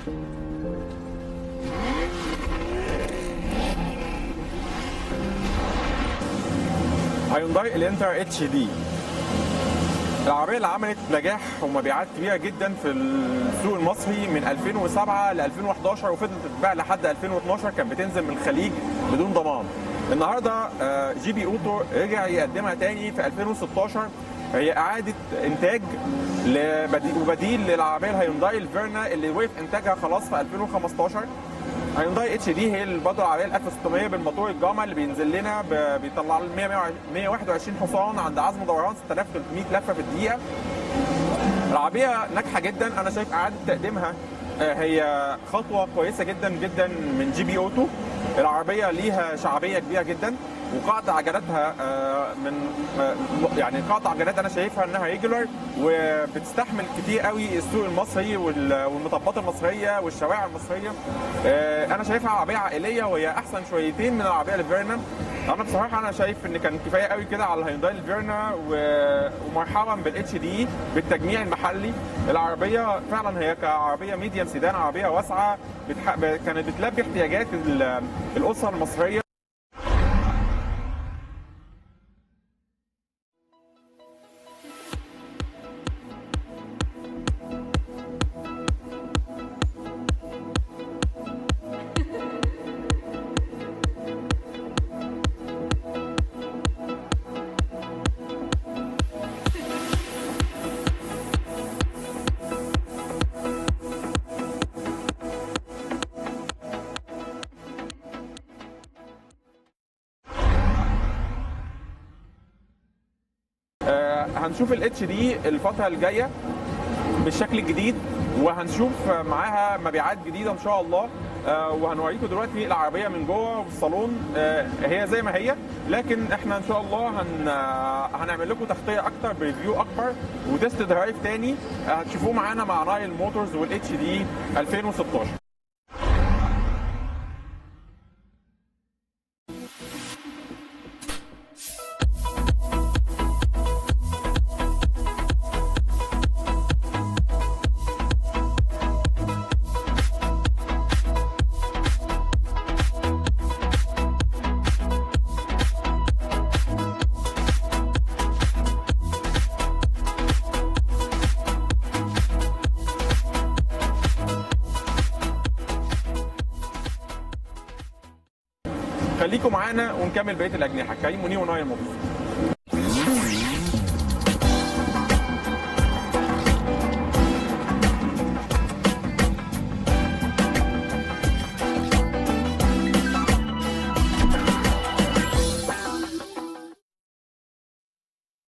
هيونداي الانترا HD، العربية اللي عملت نجاح ومبيعات كبيرة جدا في السوق المصري من 2007 ل 2011، وفضلت تتباع لحد 2012، كانت بتنزل من الخليج بدون ضمان. النهارده GB Auto رجع يقدمها تاني في 2016، هي اعاده انتاج وبديل للعربية الهيونداي الفيرنا اللي وقف انتاجها خلاص في 2015. هيونداي HD هي برضه العربية ال 1600 بالموتور الجاما اللي بينزل لنا بيطلع لنا 121 حصان عند عزم دوران 6300 لفه في الدقيقة. العربية ناجحة جدا، انا شايف اعاده تقديمها هي خطوة كويسة جدا جدا من GB Auto. العربية ليها شعبية كبيرة جدا، وقاعدة عجلاتها من يعني قاعدة عجلات انا شايفها انها regular وبتستحمل كتير قوي السوق المصري والمطبات المصرية والشوارع المصرية. انا شايفها عربية عائلية وهي احسن شويتين من العربية الفيرنا. انا بصراحة انا شايف ان كان كفاية قوي كده على الهيونداي الفيرنا، ومرحبا بال HD بالتجميع المحلي. العربية فعلا هي كعربيه medium sedan، عربية واسعة كانت بتلبي احتياجات الاسر المصرية. هنشوف ال HD الفترة الجاية بالشكل الجديد، وهنشوف معاها مبيعات جديدة ان شاء الله. وهنوريكم دلوقتي العربية من جوه والصالون، هي زي ما هي، لكن احنا ان شاء الله هنعمل لكم تغطية اكتر ب review اكبر و test drive تاني هتشوفوه معانا مع نايل موتورز وال HD 2016. خليكم معانا ونكمل بقية الاجنحة. كريم منير ونايل موتورز.